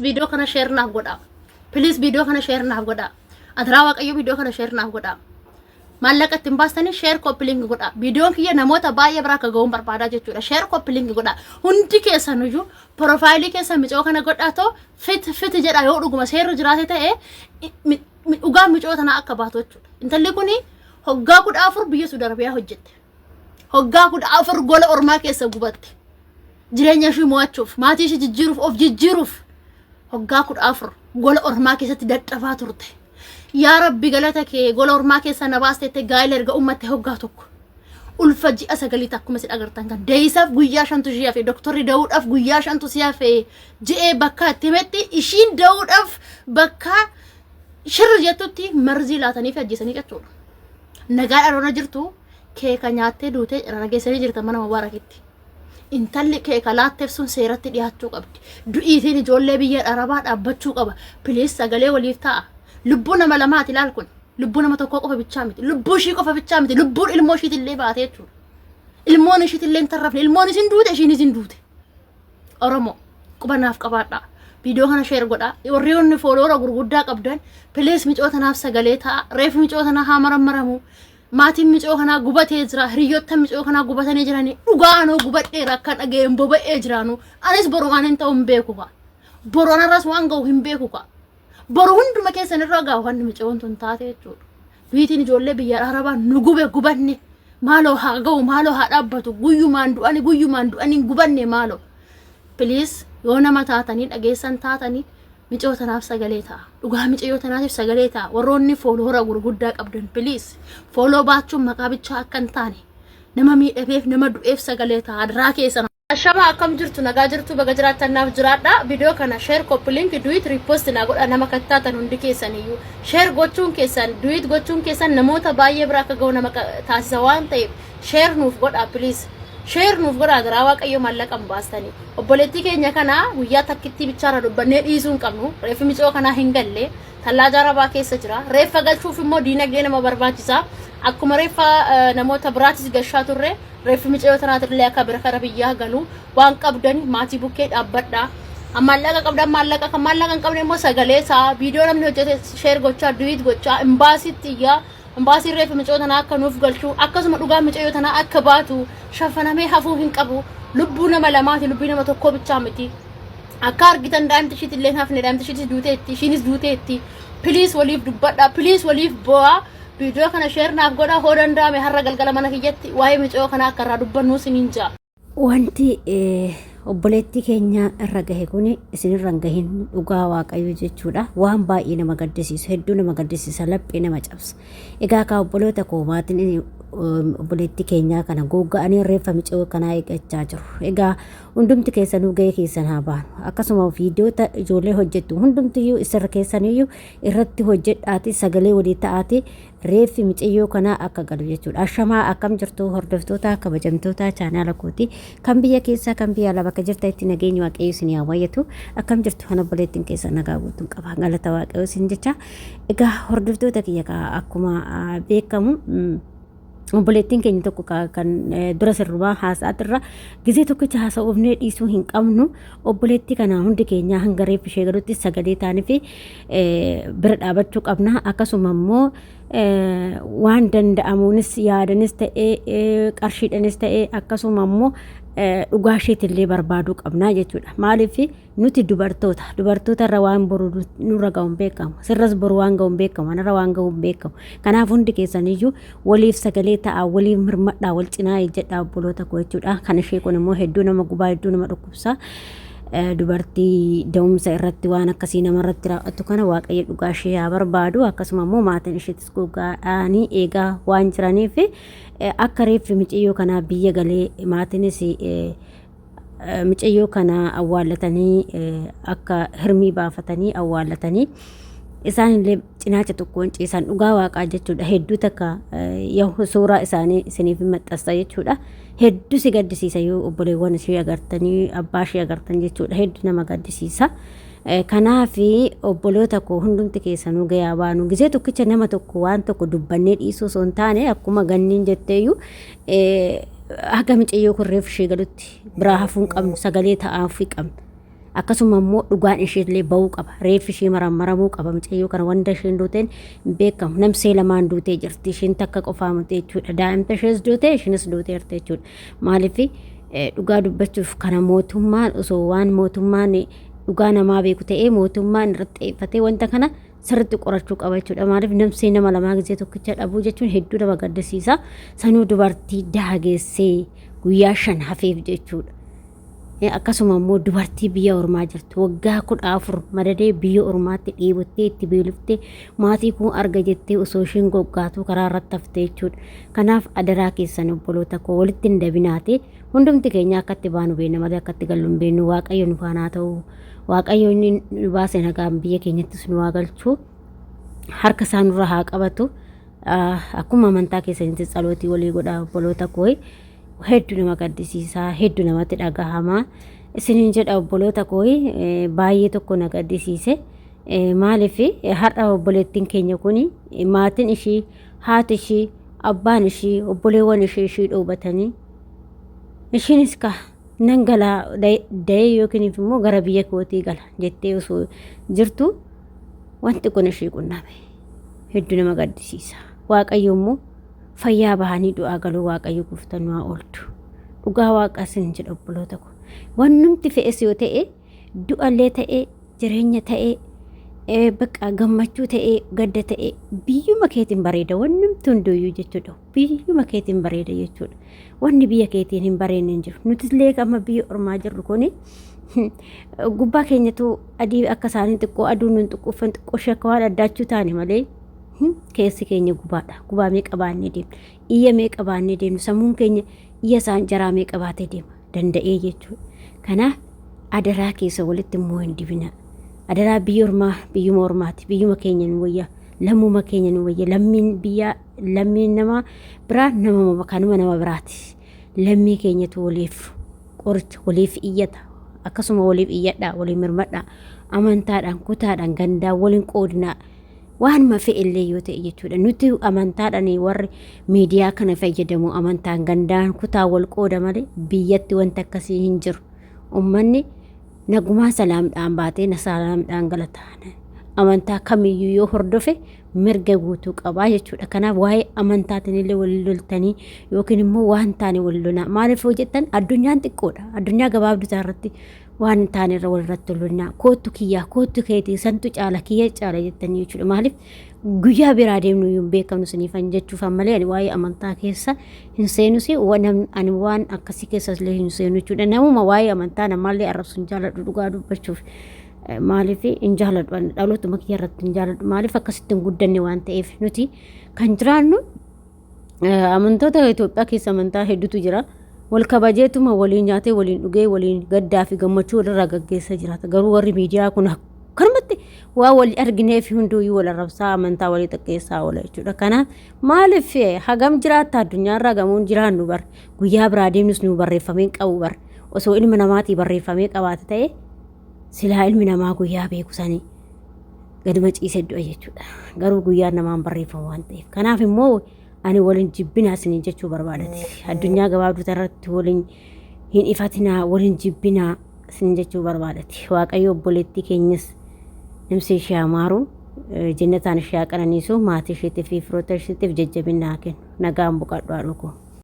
Viidiyoo kana share naaf godhaa. Please, viidiyoo kana share naaf godhaa. Adaraa Waaqayyo, viidiyoo kana share naaf godhaa. Maallaqa ittiin baastanii share, copy link godhaa. Viidiyoon kiyya namoota baay'ee biraa akka ga'uun barbaadaa jechuudha. Share, copy link godhaa. Hundi keessan iyyuu profile keessan micoo kana godhaa too fit fit jedha. Yoo dhuguma seerri jiraate ta'e, dhugaa micoo tanaa akka baatu jechuudha. Intalli kuni hoggaa 14 biyya Suudi Arabiyaa hojjette. Hoggaa 14 gola ormaa keessa gubatte. Jireenya ishii mo'achuuf, maatii ishii jijjiiruuf, of jijjiiruuf hoggaa 14 gola ormaa keessatti dadhabaa turte. Yaa Rabbi, galata kee, gola ormaa keessa na baasteette. Gaa'ela erga uummatte hoggaa tokko. Ulfa ji'a sagaliitti akkuma isin agartan kan deeyisaaf guyyaa shantu ishii hafe, doktorri da'uudhaaf guyyaa shantu si hafe je'ee bakka itti himetti, ishiin da'uudhaaf bakka shirri jettutti marzii laatanii fi ajjeesanii jechuudha. Nagaa dhaloona jirtu keeka nyaattee duutee rageessanii jirta mana Mubaarakitti. Intalli keeka laatteef sun seeratti dhiyaachuu qabdi. Du'iitiin ijoollee biyya Arabaa dhaabbachuu qaba. Please, sagalee waliif ta'a. Lubbuu nama lamaati ilaal kun. Lubbuu nama tokkoo qofa bichaa miti. Lubbuu ishii qofa bichaa miti. Lubbuun ilmoo ishiitillee baate jechuudha. Ilmoon ishiitillee hin tarrafne. Ilmoon isin duute, ishiinis hin duute. Oromoo, qubanaaf qabaadhaa. Viidiyoo kana share godhaa. Warri onni follower gurguddaa qabdan, please, micoo tanaaf sagalee ta'a. Reefu micoo tanaa haa marammaramu. Maatiin micoo kanaa gubatee jira. Hiriyoota micoo kanaa gubatanii jiranii. Dhugaa anoo gubadheera, akka dhaga'een boba'ee jiraanu. Anis boru waan hin ta'u hin beeku ka. Boru anarras waan ga'u hin beeku ka. Boru hunduma keessan irra gahu wanni micoon tun taate jechuudha. Du'iitiin ijoollee biyya Arabaa nu gube, gubanne. Maaloo haa ga'u, maaloo haa dhaabbatu. Guyyumaan du'ani, guyyumaan du'anii gubanne, maaloo. Please, yoo nama taatanii dhageessan taatanii, micoo tanaaf sagalee ta'a. Dhugaa micoo tanaatiif sagalee ta'a. Warroonni follower gurguddaa qabdan, please, follow baachuun maqaa bichaa akka hin taane, nama miidhameef, nama du'eef sagalee ta'a. Adaraa keessan. Ashama, akkam jirtu? Nagaa jirtu? Baga jiraattan, naaf jiraadha. Viidiyoo kana share, copy link, duet, repost naa godha. Nama kattaatan hundi keessaniyyuu share gochuun keessan, duet gochuun keessan namoota baay'ee bira akka ga'u nama taasisa waan ta'eef, share nuuf godha, please. Share nuuf godha, garaa Waaqayyo, maallaqa hin baastanii. Obboleettii keenya kana guyyaa takkittii bichaarra dubbannee dhiisuu hin qabnu. Reeffi micoo kanaa hin galle, tallaa Arabaa keessa jira. Reeffa galchuuf immoo diinagdee nama barbaachisa. Akkuma reeffa namoota biraatis gashaa turre, reeffi micoo tanaatillee akka bira kara biyyaa galu waan qabdan maatii bukkee dhaabbadha. Maallaqa qabdan maallaqa, kan maallaqa hin qabne immoo sagalee isaa viidiyoo namni hojjete share gochaa, duet gochaa, imbaasiitti iyyaa. Imbaasiin reeffa micoo tanaa akka nuuf galchu, akkasuma dhugaa micoo tanaa akka baatu. Shafanamee hafuu hin qabu. Lubbuu nama lamaati, lubbuu nama tokkoo bichaa miti. Akka argitan daa'imti ishiitti illee hafne, daa'imti ishiitis duuteetti, ishiinis duuteetti. Please, waliif dubbadha, please, waliif bo'aa. Viidiyoo kana share naaf godha. Hoo danda'ame har'a galgala mana kiyyatti waa'ee micoo kanaa akka irraa dubbannu isiniin ja'a. Wanti obboleettii keenya irra gahe kun isinirra hin gahin, dhugaa Waaqayyo jechuudha. Waan baay'ee nama gaddisiisu, hedduu nama gaddisiisa, laphee nama cabsa. Egaa kaa obboloota koo, maatiin obboleettii keenyaa kana gogga'anii reeffa micoo kanaa eeggachaa jiru. Egaa hundumti keessanuu gahee keessan haa baanu. Akkasuma viidiyoota ijoollee hojjettu hundumtiyyuu isirra keessaniyyuu irratti hojjedhaati, sagalee walii ta'aati, reeffi micayyoo kanaa akka galu jechuudha. Ashamaa, akkam jirtu hordoftoota kabajamtoota chaanaala kooti, kan biyya keessaa, kan biyya alaa, bakka jirtanitti nageenyi Waaqayyo isin haa baay'atu. Akkam jirtu? Kan obboleettiin keessa nagaa guutuun qaba. Galata Waaqayyo isin jecha. Egaa hordoftoota kiyya, akkuma beekamu obboleettiin keenya tokko kan dura sirrumaa haasa'atirra gizee tokkicha haasa'uufnee dhiisuu hin qabnu. Obboleettii kana hundi keenya hanga reeffi ishee galutti sagalee taanii fi bira dhaabachuu qabna. Akkasuma immoo waan danda'amuunis, yaadanis ta'ee, qarshiidhanis ta'ee, akkasuma immoo dhugaa isheetillee barbaaduu qabna jechuudha. Maaliif, nuti dubartoota, dubartoota irra waan boru nurra ga'u hin beekamu. Sirras boru waan ga'u hin beekamu, anarra waan ga'u hin beekamu. Kanaaf hundi keessaniyyuu waliif sagalee ta'a, waliif mirmadhaa, wal cinaa ejjedhaa, obboloota koo jechuudha. Kan ishee kun immoo hedduu nama gubaa, hedduu nama dhukkubsa. Dubartii da'umsa irratti waan akkasii namarratti raawwattu kana Waaqayyo dhugaa ishee haa barbaadu. Akkasuma immoo maatiin isheetis gogaadhaanii eegaa waan jiraniif, akka reeffi miciyyoo kanaa biyya galee maatiinis micayyoo kana awwaallatanii, akka hirmii baafatanii awwaallatanii, isaan illee cinaacha tokkoon ciisan, dhugaa Waaqaa jechuudha. Hedduu takka suuraa isaanii isiniif maxxansa jechuudha. Hedduu si gaddisiisa yoo obboleewwan ishee agartanii, abbaa ishee agartan jechuudha, hedduu nama gaddisiisa. Kanaaf obboloota koo, hundumti keessanuu gayaa baanu. Gizee tokkicha nama tokko waan tokko dubbannee dhiisuu osoo hin taane, akkuma ganniin jetteeyyuu, haga micayyoo kun reefu ishee galutti biraa hafuu hin qabnu, sagalee ta'aafii qabna. Akkasuma immoo dhugaan isheellee ba'uu qaba. Reeffi ishee marammaramuu qaba. Mucayyoo kana wanta isheen duuteen hin beekamu. Namsee lamaan duutee jirti. Isheen takka qofaa miti jechuudha. Daa'imta ishees duutee ishinis duuteerti jechuudha. Maaliif dhugaa dubbachuuf kana mootummaan osoo waan mootummaan dhugaa namaa beeku ta'ee mootummaan irratti xiyyeeffatee wanta kana sirriitti qorachuu qaba jechuudha. Maaliif namsee nama lamaa gisee tokkicha dhabuu jechuun hedduu nama gaddisiisa. Sanuu dubartii daageessee guyyaa 5 hafeef jechuudha. Akkasuma immoo dubartii biyya ormaa jirtu waggaa 14 madadee biyya ormaatti dheebottee itti beeloftee maatii koo arga jettee osoo isheen goggaatuu karaa irratti haftee jechuudha. Kanaaf adaraa keessan obboloota koo walitti hin dabinaate hundumti keenya akka itti baanu beekna malee akka itti gallu hin beeknu. Waaqayyo nu faana haa ta'u. Waaqayyo inni nu baase nagaan biyya keenyattis nu haa galchu. Harka isaa nurra haa qabatu. Akkuma amantaa keessanitti tsalootii walii godhaa obboloota koo. Hedduu nama gaddisiisa, hedduu namatti dhagahama. Isiniin jedha obboloota koo, baay'ee tokko na gaddisiise. Maaliif har'a obboleettiin keenya kun maatiin ishii, haati ishii, abbaan ishii, obboleewwan ishii ishii dhoobatanii ishiinis ka nan galaa da'ee yookiin immoo gara biyya kootii gala jettee osoo jirtu wanti kun ishii qunname. Hedduu nama gaddisiisa. Waaqayyo immoo fayyaa bahanii du'aa galuu Waaqayyo gooftaan nu haa oolchu. Dhugaa Waaqa isin jedha obboloota koo. Wannumti fe'es yoo ta'e du'allee ta'e jireenya ta'e bakka gammachuu ta'e gadda ta'e biyyuma keetiin bareeda wannumti hunduyyuu jechuudha. Biyyuma keetiin bareeda jechuudha. Wanni biyya keetiin hin bareedne hin jiru. Nutillee amma biyya ormaa jirru kuni gubbaa keenyatu adii akka isaanii xiqqoo aduun nun xiqqooffan xiqqoo ishee akka waan addaachuu taane malee keessi keenya gubaadha. Gubaa meeqa baannee deemna? Iyya meeqa baannee deemna? Sammuun keenya iyya isaan jaraa meeqa baatee deema? Danda'ee jechuudha. Kanaaf adaraa keessa walitti immoo hin dibina. Adaraa biyya ormaa biyyuma ormaati. Biyyuma keenya nu wayya. Lammuma keenya nu wayya. Lammiin biyyaa lammiin nama biraa nama kanuma nama biraati. Lammii keenyatu waliif qoricha waliif iyyata. Akkasuma waliif iyyadhaa waliif mirmadhaa. Amantaadhaan kutaadhaan gandaan waliin qoodinaa. Waanuma fe'ellee yoo ta'e jechuudha. Nuti amantaadhaan warri miidiyaa kana fayyadamu amantaan gandaan kutaa wal qooda malee biyyatti wanti akkasii hin jiru. Uummanni nagumaa salaamdhaan baatee na salaamdhaan galata. Amantaa kamiyyuu yoo hordofe mirga guutuu qabaa jechuudha. Kanaaf waa'ee amantaatiin illee wal loltanii yookiin immoo waan taane wal lolaa. Maaliif yoo jettan addunyaan xiqqoodha. Addunyaa gabaabduu irratti waan hin taane irra walirratti lolnaa. Koottu kiyyaa koottu keetii santu caala kiyya caala jettanii jechuudha. Maaliif guyyaa biraa deemnu iyyuu hin beekamnu isiniifan jechuufan malee ani waa'ee amantaa keessa hin seenus ani waan akkasii keessas illee hin seenu jechuudha. Namuma waa'ee amantaa namaallee arrabsu hin jaaladhu dhugaa dubbachuuf. Maaliif hin jaaladhu ani dhalootuma kiyya irratti hin jaaladhu. Maaliif akkasitti hin guddanne waan ta'eef nuti kan jiraannu amantoota Itoophiyaa keessa amantaa hedduutu jira. Wal kabajeetuma waliin nyaatee waliin dhugee waliin gaddaa fi gammachuu walirraa gaggeessa jiraata. Garuu warri miidiyaa kun akkanumatti waa wal arginee fi hunduuyyuu wal arrabsaa amantaa walii xiqqeessaa oola jechuudha. Kanaaf maaliif hagam jiraatta addunyaarra hagamuun jiraannu bar guyyaa biraa deemnus nu barreeffamee hin qabu bar osoo ilma namaatii barreeffamee qabaate ta'e silaa ilmi namaa guyyaa beeku sanii gaduma ciisee du'a jechuudha. Garuu guyyaan namaan barreeffamu waan ta'eef. Kanaaf immoo ani waliin jibbinaa isiniin jechuu barbaadati. Addunyaa gabaabduu irratti waliin hin ifatinaa, waliin jibbinaa isiniin jechuu barbaadati. Waaqayyo obboleettii keenyas namsi ishee amaaru jennataan ishee haa qananiisu maatii isheetiif fi firoota isheetiif jajjabina haa kennu. Nagaan boqadhu haadhoo koo.